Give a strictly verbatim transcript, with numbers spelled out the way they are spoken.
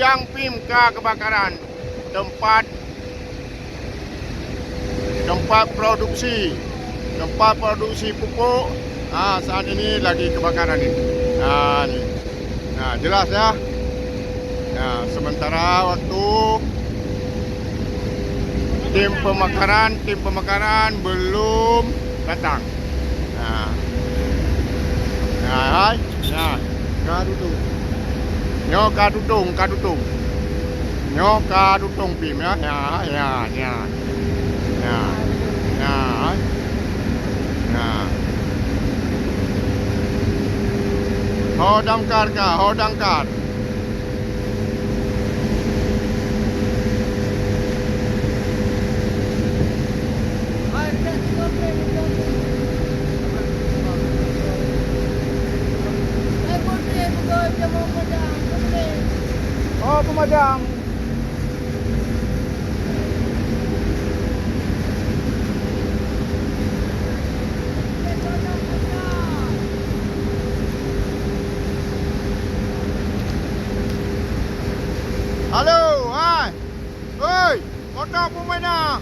Yang pim ka kebakaran tempat, tempat produksi, tempat produksi pupuk, ah, saat ini lagi kebakaran ni. Ah, ni. Nah, jelas ya. Nah, sementara waktu tim pemakaran, tim pemakaran belum datang. Nah. Nah, hai. Nah, ka tutong. Nyoe ka tutong, ka tutong. Nyoe ka tutong pim ya. Ya, ya, ya. Ya. Ya. Ya. Ho damkar ka, ho damkar. Oh, pemadam. Halo, hai. Hoi, moto peue na?